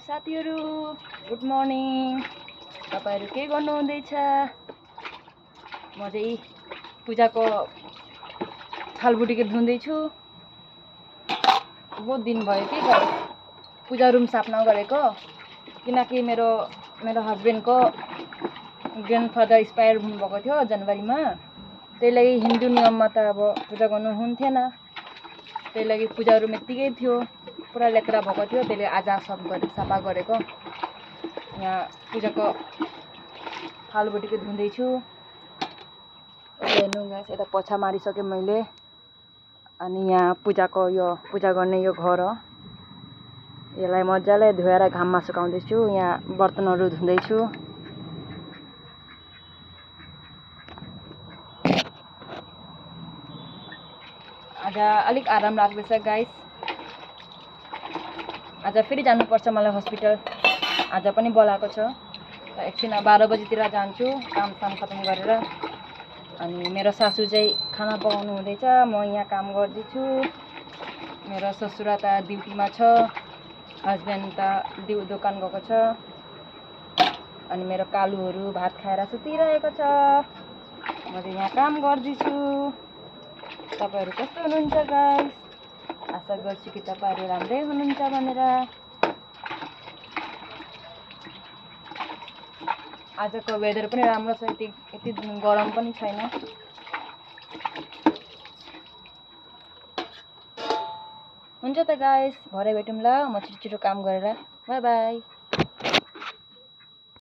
साथीहरु good morning. तपाईहरु के गर्नु हुँदैछ? म चाहिँ पूजाको थालबुटीके धुँदै छु। बहुत दिन भयो कि पूजा रुम साफ नगरेको, किनकि मेरो हस्बेन्डको ग्रान्डफादर एक्सपायर हुनुभएको थियो जनवरीमा। त्यही लागि हिन्दू नियममा त अब पूजा गर्नु हुन्थेन। त्यही लागि पूजा रुम यतिकै थियो, पुरा लेत्रा भएको थियो। त्यसले आज सफा गरेको। यहाँ पूजाको थालबुटीके धुँदै छु। हेर्नु गाइस, यता पोछा मारिसके मैले। अनि यहाँ पूजाको यो पूजा गर्ने यो घर हो। यसलाई मजाले धोएर घाममा सुकाउँदैछु। यहाँ बर्तनहरू धुँदैछु। आज अलिक आराम लाग्दैछ गाइस। आज फेरि जानुपर्छ मलाई हस्पिटल। आज पनि बोलाएको छ। एकछिन 12 बजीतिर जान्छु काम खत्म गरेर। अनि मेरो सासू चाहिँ खाना पकाउनु हुँदैछ, म यहाँ काम गर्दैछु। मेरो ससुरा त ड्युटीमा छ, हस्बेन्ड त दोकान गएको छ। अनि मेरो कालुहरू भात खाएर सुतिरहेको छ। म चाहिँ यहाँ काम गर्दैछु। तपाईहरु कस्तो हुनुहुन्छ गाइस? आशा गर्छु कि तपाईहरु राम्रै हुनुहुन्छ भनेर। आजको वेदर पनि राम्रो छ, यति गरम पनि छैन। हुन्छ त गाइस, भरे भेटौँ ल। म छिटो काम गरेर। Bye bye.